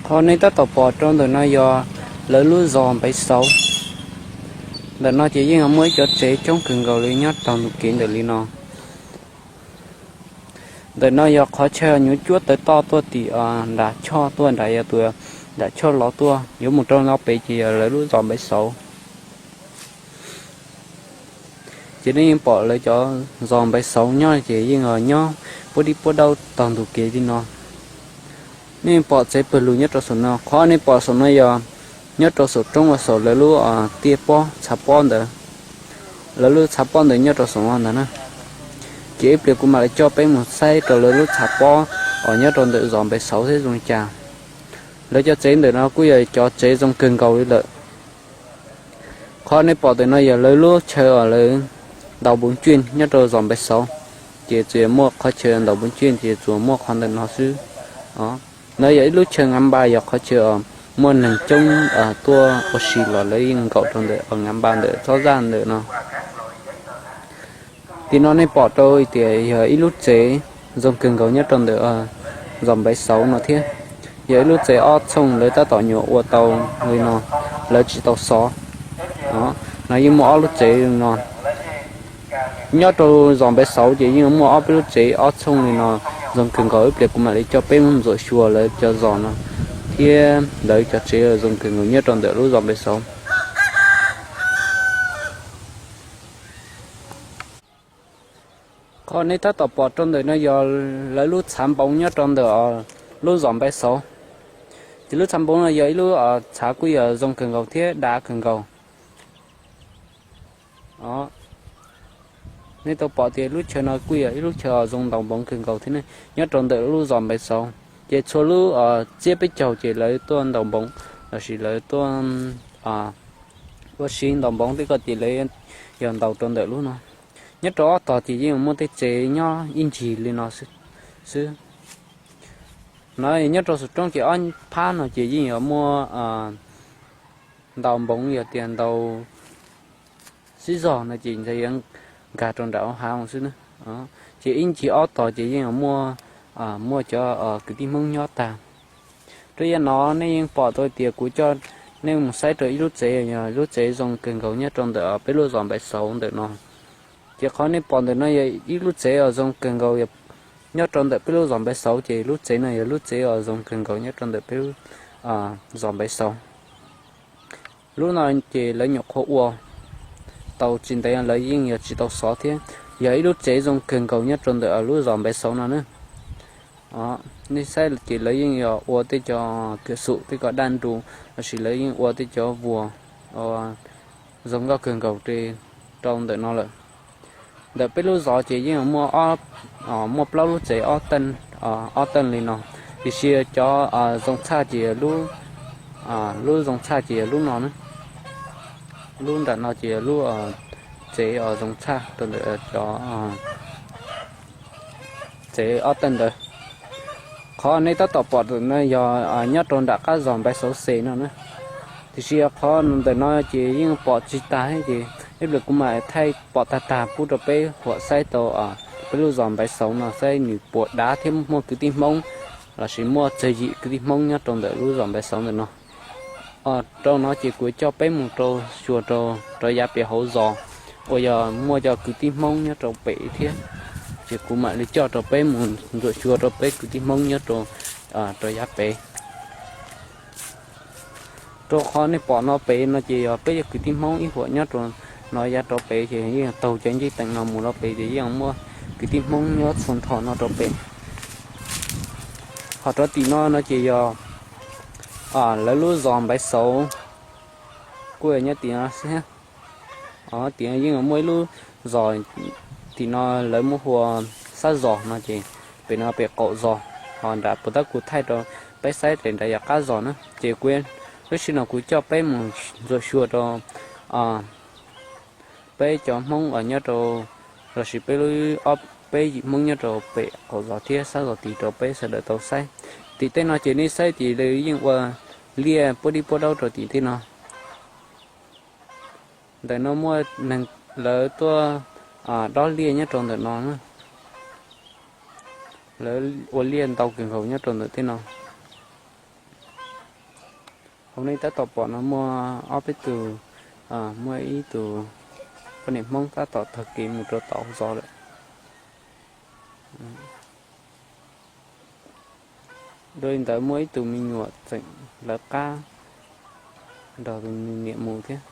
Qhov nej tab tom pom rau ntawm no yog lawv lub zos Npaiv Xauv. Ntawm no ces yeej muaj ib cov tsev coob kawg nkaus li nyob taug ntug kev ntawm li no. Ntawm no yog qhov chaw nyuam cuab tawv toj tuaj tim nram choj tuaj nram, yog tus nram choj los tuaj yuav mus rau no pem ces yog lawv lub zos Npaiv Xauv. Ces nej yeej pom lawv cov zos Npaiv Xauv nyob ces yeej nyob puab dib puab daub taug ntug kev li no. Nej pom tsev pawg lug nyob rau saum no, qhov nej pom saum no yog nyob rau saum roob uas saum lawv lub tiaj pob txhav pob ntawd. Lawv lub txhav pob ntawd nyob rau saum no ntag na. Ces ib pliag kuv mam li coj peb mus saib rau lawv lub txhav pob uas nyob rau ntawm zos Npaiv Xauv thiab zoo li cas. Lawv cov tsev ntawm no kuj yog cov tsev zoo kawg nkaus li lawm. Qhov nej pom ntawm no yog lawv lub chaw uas lawv ntaus npoov cuaj nyob rau zos Npaiv Xauv, ces tsuas yog muaj qhov chaw ntaus npoov cuaj ces tsuas muaj qhov ntawm no xwb. No yog ib lub chaw nkav npaj, yog qhov chaw muaj neeg coob tuaj ua si los lawv yeej nkaum rau ntawm nkav npaj ntawm tsob zaj ntawm no. Tim no nej pom rau tias yog ib lub tsev zoo kawg nkaus nyob rau ntawm zos Npaiv Xauv no thiab. Yog ib lub tsev ob txhooj lawv tab tom nyuam ua tau li no, lawv tsis tau xov. No yeej muaj ob lub tsev li no. Nyob rau zos Npaiv Xauv ces yeej muaj ob peb lub tsev ob txhooj li no zoo kawg nkaus. Ib pliag kuv mam li coj peb mus ntsuam xyuas lawv cov zos no thiab lawv cov tsev zoo kawg nkaus nyob rau ntawm lub zos Npaiv Xauv. Qhov nej tab tom pom rau ntawm no yog lawv lub txhav npoov nyob rau ntawm lub zos Npaiv Xauv. Ces lub txhav npoov no yog ib lub txhav kuj yog zoo kawg nkaus thiab dav kawg nkaus. Nej tau pom tias lub chaw no kuj yog ib lub chaw zoo ntaus npoov kawg nkaus thiab ne, nyob rau ntawm lub zos Npaiv Xauv. Ces txhua lub txiab peb caug ces lawv tuaj ntaus npoov, lossis lawv tuaj ua si ntaus npoov tej ko ces lawv yog ntaus rau ntawm lub no. Nyob rau ob tog ces yeej muaj tej tsev nyob ib ncig li no xwb. No nyob rau saum roob ces ob phab no ces yeej yuav muaj ntaus npoov, yog tias ntaus sib zog no ces ntshe yuav nkag rau nram hauv hav xwb na. Ces ib ncig ob tog ces yeej yuav muaj, muaj cov kwv tij Hmoob nyob tag. Rau yav no nej yeej pom tau tias kuv coj nej mus saib rau ib lub tsev, yog lub tsev zoo kawg nkaus nyob rau ntawm peb lub zos Npaiv Xauv ntawm no. Ces qhov nej pom ntawm no yog ib lub tsev uas zoo kawg nkaus nyob rau ntawm peb lub zos Npaiv Xauv, ces lub tsev no yog lub tsev uas zoo kawg nkaus nyob rau ntawm peb lub zos Npaiv Xauv. Lub no ces lawv nyuam qhuav ua tau tsis ntev, lawv yeej yog tsis tau xov thiab. Yog ib lub tsev zoo kawg nkaus nyob rau ntawm lub zos Npaiv Xauv no na. Nej saib ces lawv yeej yog ua tej cov kawm xum, tej ko daj nrus, lossis lawv yeej ua tej cov vuas zoo nkauj kawg nkaus rau ntawm no lawm. Ntawm peb lub zos ces yeej muaj, muaj plaub lub tsev ob teej li no, tiam sis cov zoo tshaj ces, lub zoo tshaj ces yog lub no na. Lub nram no ces yog lub tsev zoo tshaj rau ntawm cov tsev ob teej ntawd. Qhov nej tab tom pom ntawm no yog nyob rau nram qab zos Npaiv Xauv xes no na. Tiam sis qhov ntawm no ces yeej pom tsis tag thiab, ces ib pliag kuv mam thaij pom tag tag pub rau peb huam saib tau peb lub zos Npaiv Xauv no saib nws puas dav thiab muaj kwv tij Hmoob lossis muaj tsawg yim kwv tij Hmoob nyob rau ntawm lub zos Npaiv Xauv ntawm no. Rau no ces kuv coj peb mus rau xyuas rau, rau yav pem hauv zos uas yog muaj cov kwv tij Hmoob nyob rau pem thiab. Ces kuv mam li coj rau peb mus ntsuam xyuas rau peb kwv tij Hmoob nyob rau, rau yav pem. Rau qhov nej pom no pem no ces yog peb cov kwv tij Hmoob ib huam nyob rau no, yav rau pem ces yeej taug cov ncej teev no mus rau pem ces yeej muaj kwv tij Hmoob nyob txhua nrho no rau pem. Ho rau tim no no ces yog lawv lub zos Npaiv Xauv, kuj yog nyob tim no xwb. Tim no yeej muaj ib lub zos, tim no lawv muab hu ua Xab Zos no ces pem no pem qaum zos, ho nram puas tab kuv thaij rau peb saib ces nram yog qab zos na. Ces kuv, lub sij no kuv coj peb mus ntsuam xyuas rau peb cov Hmoob uas nyob rau, lossis peb lub, ob peb yim Hmoob nyob rau pem qaum zos thiab Xab Zos tid rau peb sawv daws tau saib. Tim tej no ces nej saib ces lawv yeej ua liaj puab dib puab daub rau tim tej no. Ntawm no muaj neeg lawv tuaj dob liaj nyob rau ntawm no na. Lawv ua liaj ntau kawg nkaus nyob rau ntawm tej no. Hauv nej tab tom pom no muaj ob peb tug, muaj ib tug poj niam Hmoob tab tom taug kev mus rau tom hauv zos lawm. Dua li ntawd muaj ib tug me nyuam tseem lawv qab nrog tus nws niam mus thiab.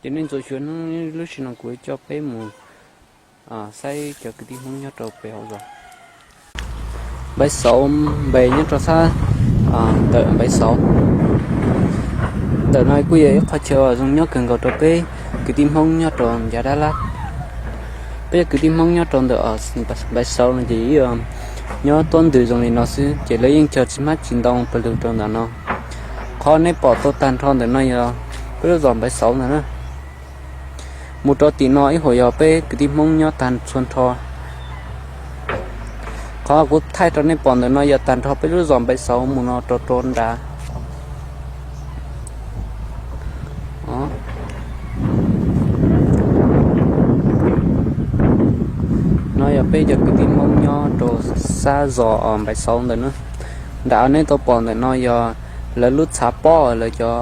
Ces nej ntxuam xyuas hnub lub sij hawm no kuv coj peb mus saib cov kwv tij Hmoob nyob rau pem hauv zos. Npaiv Xauv npe nyob rau sab ntawm Npaiv Xauv. Ntawm no kuj yog ib qhov chaw uas zoo nyob kawg nkaus rau peb kwv tij Hmoob nyob rau yav Dab Lab. Peb cov kwv tij Hmoob nyob rau ntawm Npaiv Xauv no ces nyob tuab ntws zoo li no xwb ces lawv yeej cog tsis hmab tsis ntoo pawg lug rau ntawm no. Qhov nej pom tau tag nrho ntawm no yog peb lub zos Npaiv Xauv ntawm na. Mus rau tim no ib huam yog peb kwv tij Hmoob nyob tag txhua nrho. Qhov kuv thaij rau nej pom ntawm no yog tag nrho peb lub zos Npaiv Xauv mus no rau rau nrad. No yog peb cov kwv tij Hmoob nyob rau sab zos Npaiv Xauv ntawm na. Nram nej tau pom ntawm no yog lawv lub txhav pob, lawv cov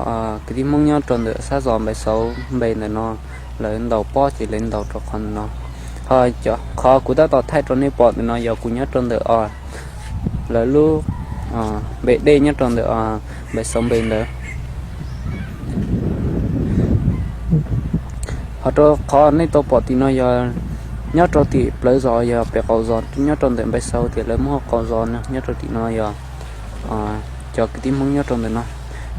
kwv tij Hmoob nyob rau ntawm sab zos Npaiv Xauv npe ntawm no, lawv ntaus pob ces lawv ntaus rau qhov ntawm no. Ho qhov kuv tab tom thaij rau nej pom ntawm no yog kuv nyob rau ntawm lawv lub npe dej nyob rau ntawm Npaiv Xauv npe ntawd. Ho rau qhov nej tau pom tim no yog nyob rau tim plawv zos yog pem qaum zos nyob rau ntawm Npaiv Xauv tias lawv muab qaum zos nyob rau tim no yog cov kwv tij Hmoob nyob rau ntawm no.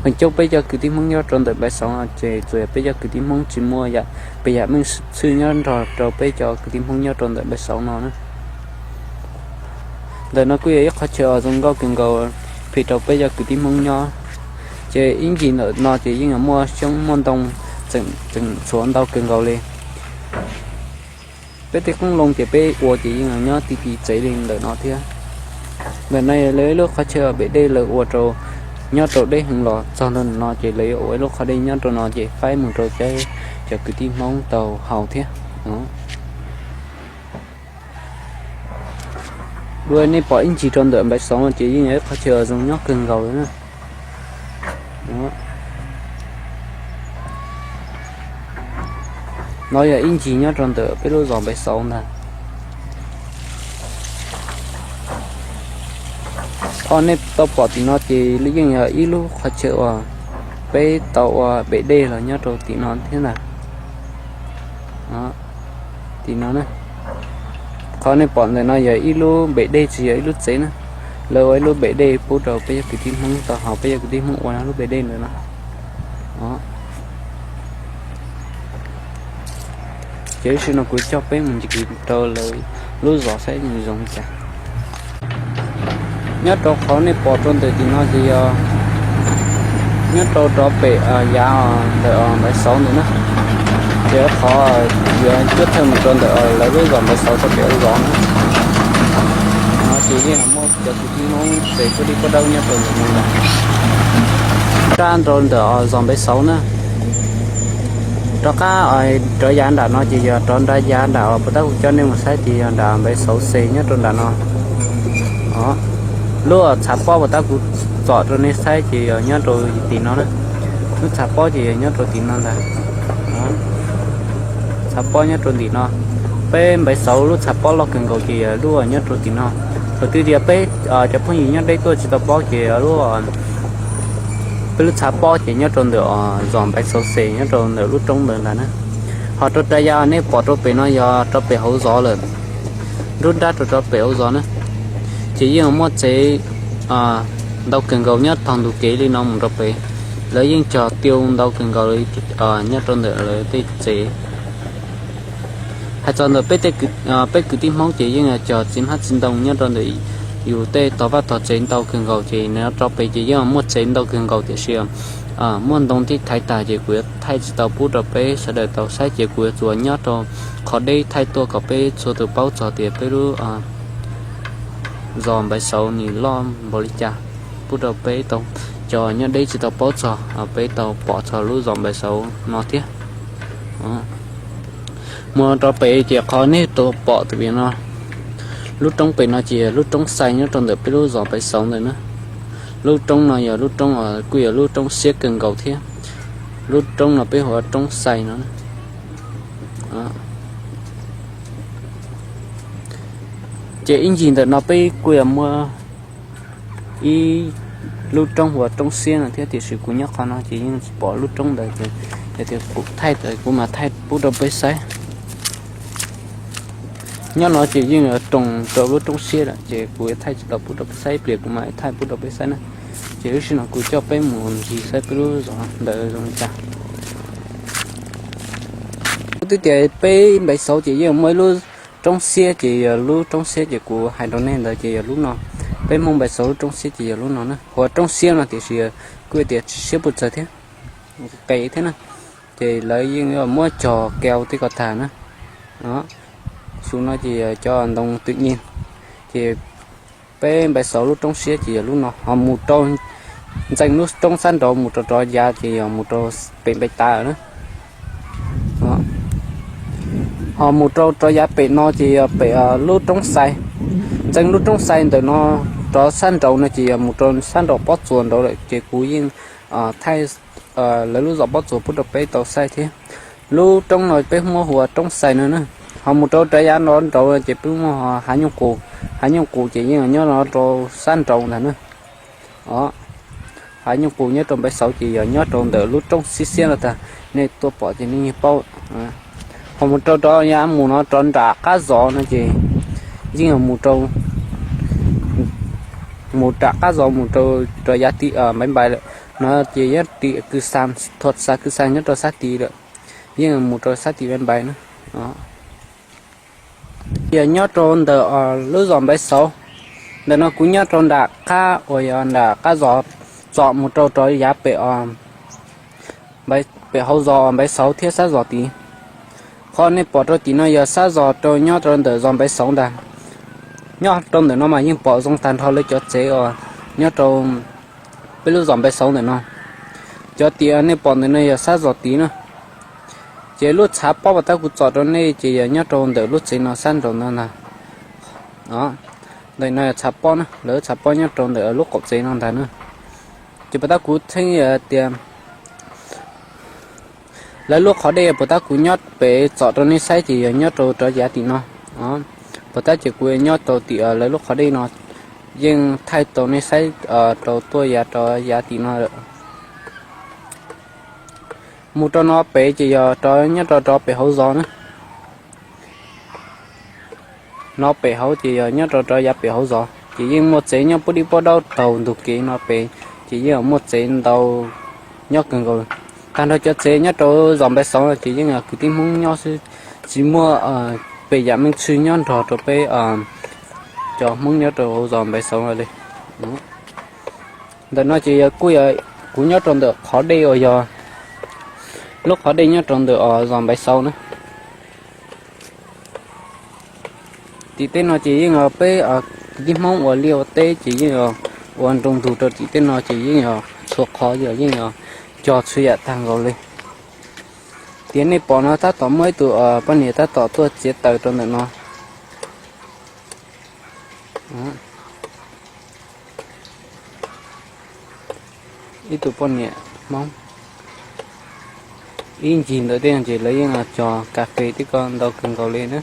Feem coob peb cov kwv tij Hmoob nyob rau ntawm Npaiv Xauv no ces tsuas yog peb cov kwv tij Hmoob tsis muaj yam pes yam meej txhwj nyob nrog rau peb cov kwv tij Hmoob nyob rau ntawm Npaiv Xauv no na. Ntawm no kuj yog ib qhov chaw zoo nkauj kawg nkaus phim rau peb cov kwv tij Hmoob nyob. Ces ib ncig ntawm no ces yeej muaj xyoob muaj ntoo tseem txhuav ntau kawg nkaus li. Peb tej qoob loo ces peb ua ces yeej nyob ti ti tsev li ntawm no thiab. Ntawm no yog lawv ib lub qhov chaw pem dej lawv ua rau nyob rau deb heev los txog ntawm no ces lawv yuav ua ib lub qhov dej nyob rau no ces faib mus rau peb cov kwv tij Hmoob tau haus thiab. Dua nej pom ib ncig rau ntawm Npaiv Xauv ces yeej yog ib qhov chaw zoo nyob kawg nkaus li na. No yog ib ncig nyob rau ntawm peb lub zos Npaiv Xauv ntag. Qhov nej tau pom tim no ces yeej yog ib lub qhov chaw uas peb tau ua pem dej los nyob rau tim no thiab ntag. Tim no, qhov nej pom ntawm no yog ib lub pem dej tsis yog ib lub tsev na. Lawv ua ib lub pem dej pub rau peb cov kwv tij Hmoob tau haus, peb cov kwv tij Hmoob ua lub pem dej ntawm no. Ces lub sij hawm no kuv coj peb mus ncig rau lawv lub zos saib nws zoo li cas. Nyob rau qhov nej pom rau ntawm tim no ces yog nyob rau rov pem yav ntawm Npaiv Xauv ntawm na. Ces qhov yuav cuab thawj mus rau ntawm lawv lub zos Npaiv Xauv rau pem lub zos na. No ces yeej muaj cov kwv tij Hmoob tsev puab dib puab dawb nyob rau ntawm no. Rov qab nrau ntawm zos Npaiv Xauv na. Rov qab rov yav nram no ces yog rov nram yav nram uas puas tab kuv coj nej mus saib ces yog nram Npaiv Xauv xes nyob rau nram no. Lub txhav pob puas tab kuv tsom rau nej saib ces yog nyob rau tim no na. Lub txhav pob ces yog nyob rau tim no ntag. Txhav pob nyob rau tim no. Peb Npaiv Xauv lub txhav pob loj kawg nkaus ces yog lub nyob rau tim no. Thaum twg tias peb cov phooj ywg nyob deb tuaj tsis tau paub ces lub, peb lub txhav pob ces nyob rau ntawm zos Npaiv Xauv xes nyob rau ntawm lub roob ntawd ntag na. Ho rau rov yav nej pom rau pem no yog rau pem hauv zos lawm, nruab nrab rau rau pem hauv zos na. Ces yeej muaj tsev ntau kawg nkaus nyob tog ntug kev li no mus rau pem. Lawv yeej cog tiaj ntau kawg nkaus li nyob rau ntawm lawv tej tsev. Hais txog ntawm peb kwv tij Hmoob ces yeej cog txiv hmab txiv ntoo nyob rau ntawm yus tej tog vaj tog tsev ntau kawg nkaus ces nws rau pem ces yeej muaj tsev ntau kawg nkaus tiam sis muaj ntoo tib thaiv tag ces kuv yuav thaij tsis tau pub rau peb sawv daws tau saib ces kuv yuav tsuas nyob rau qhov deb thaij tuaj kom peb txhua tus paub txog tias peb lub zos Npaiv Xauv nws loj npaum li cas, pub rau peb tau, cov nyob deb tsis tau paub txog peb tau pom txog lub zos Npaiv Xauv no thiab. Mus rau pem ces qhov nej tau pom tus pem no, Lub roob pem no ces yog lub roob xais nyob rau ntawm peb lub zos Npaiv Xauv ntawm na. Lub roob no yog lub roob uas kuj yog lub roob siab kawg nkaus thiab. Lub roob no peb hu ua roob xais no. Ces ib ncig ntawm no peb kuj yog muaj ib lub roob hu ua roob siab no thiab, tiam sis kuv nyob qhov no ces yeej tsis pom lub roob ntawd ces, ces tias kuv thaij tawm kuv mam thaij pub rau peb saib. Nyob no ces yeej roos rau lub roob siab lawm ces kuv thaij tsis tau pub rau peb saib, ib pliag kuv mam thaij pub rau peb saib na. Ces lub sij no kuv coj peb mus ncig saib peb lub zos ntawd zoo li cas. Kuv twb tias peb Npaiv Xauv ces yeej muaj ib lub roob siab, ces yog lub roob siab ces kuv hais rau nej ntawd ces yog lub no. Peb Hmoob Npaiv Xauv lub roob siab ces yog lub no na, hu ua roob siab no tiam sis kuj tias tsis siab puas txawg thiab, qes thiab na. Ces lawv yeej muab cog keo tej ko tag na. Xyov no ces yog cov ntoo twm nyij. Ces peb Npaiv Xauv lub roob siab ces yog lub no, ho mus rau ntxeev lub roob sab nraud mus rau rov yav ces yog mus rau pem Npaiv Tav na. Ho mus rau rov yav pem no ces yog pem lub roob xais. Ntxeev lub roob xais ntawm no rov sab nraud no ces yog mus rau sab nraum pob tsuas nraud lawm ces kuv yeej thaij lawv lub zos pob tsuas pub rau peb tau saib thiab. Lub roob no peb muab hu ua roob xais no na. Ho mus rau rov yav no nraud ces peb muaj hav nyuj qus. Hav nyuj qus ces yeej nyob no rau sab nraud ntag na. Hav nyuj qus nyob rau Npaiv Xauv ces yog nyob rau ntawm lub roob siab siab no tag, nej tuaj pom ces nej yeej paub. Ho mus rau rov yav mus no rov nram qab zos no ces yeej mus rau, mus nram qab zos mus rau rov yav tim Npaiv Npais lawm no ces yeej tim Kws Xas, Thuam Xas Kws Xas nyob rau sab tid lawm, yeej mus rau sab tim Npaiv Npais na. Yog nyob rau ntawm lub zos Npaiv Xauv, ntawm no kuv nyob rau nram qab uas yog nram qab zos txom mus rau rov yav pem, pem hauv zos Npaiv Xauv thiab sab zos tid. Qhov nej pom rau tim no yog sab zos rau nyob rau ntawm zos Npaiv Xauv ntag. Nyob rau ntawm no mas yeej pom zoo tag nrho lawv cov tsev uas nyob rau peb lub zos Npaiv Xauv ntawm no. Cov tim nej pom ntawm no yog sab zos tid na. Ces lub tshav pob uas tab kuv tsom rau nej ces yog nyob rau ntawm lub tsev no sab nraud no ntag. Ntawm no tshav pob na, lawv tshav pob nyob rau ntawm lub qaum tsev no ntag na. Ces puas tab kuv txheeb tias lawv lub qhov dej puas tab kuv nyob pem tsom rau nej saib ces yog nyob rau rov yav tim no. Puas tab ces kuv nyob rau tim lawv lub qhov dej no, yeej thaij tau nej saib rau tuaj yav rov yav tim no lawm. Mus rau no pem ces yog rov nyob rau rov pem hauv zos na. No pem hauv ces yog nyob rau rov yav pem hauv zos ces yeej muaj tsev nyob pub dib pub daub taug ntug kev no pem, ces yeej muaj tsev ntau nyob kawg nkaus. Tag nrho cov tsev nyob rau zos Npaiv Xauv no ces yeej kwv tij Hmoob nyob xwb, tsis muaj pem yam me ntsis nyob nrog rau peb cov Hmoob nyob rau hauv zos Npaiv Xauv no li. Ntawm no ces yog kuj yog kuv nyob rau ntawm qhov dej uas yog lub qhov dej nyob rau ntawm zos Npaiv Xauv na. Tim tej no ces yeej yog peb kwv tij Hmoob ua liaj ua teb ces yeej yog ua nroo ntug rau tim tej no ces yeej yog txhua qhov yog yeej yog cog txhua yam tag nkaus li. Tias nej pom no tab tom muaj ib tug poj niam tab tom tuaj txiav taws rau ntawm no. Ib tug poj niam Hmoob. Ib ncig ntawm tej no ces lawv yeej cog kas fes tej ko ntau kawg nkaus li na.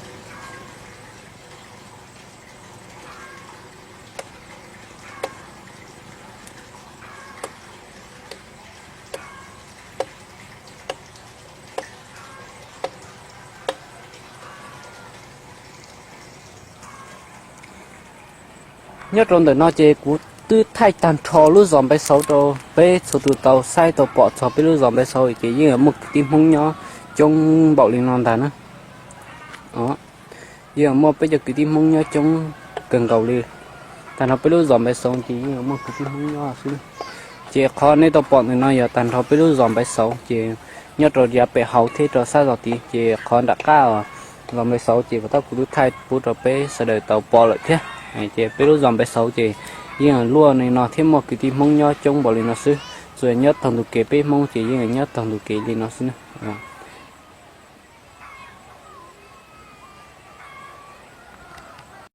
Nyob rau ntawm no ces kuv twb thaij tag nrho lub zos Npaiv Xauv rau peb txhua tus tau saib tau pom txog peb lub zos Npaiv Xauv ces yeej muaj kwv tij Hmoob nyob coob npaum li no ntag na. Yeej muaj peb cov kwv tij Hmoob nyob coob kawg nkaus li. Tag nrho peb lub zos Npaiv Xauv ces yeej muaj kwv tij Hmoob nyob xwb. Ces qhov nej tau pom ntawm no yog tag nrho peb lub zos Npaiv Xauv ces nyob rau yav pem hauv thiab rau sab zos tid ces qhov nram qab zos Npaiv Xauv ces puas tab kuv twb thaij pub rau peb sawv daws tau pom lawm thiab. Ces peb lub zos Npaiv Xauv ces yeej luaj li no thiab muaj kwv tij Hmoob nyob coob npaum li no xwb. Tsuas nyob taug ntug kev, peb Hmoob ces yeej nyob taug ntug kev li no xwb na.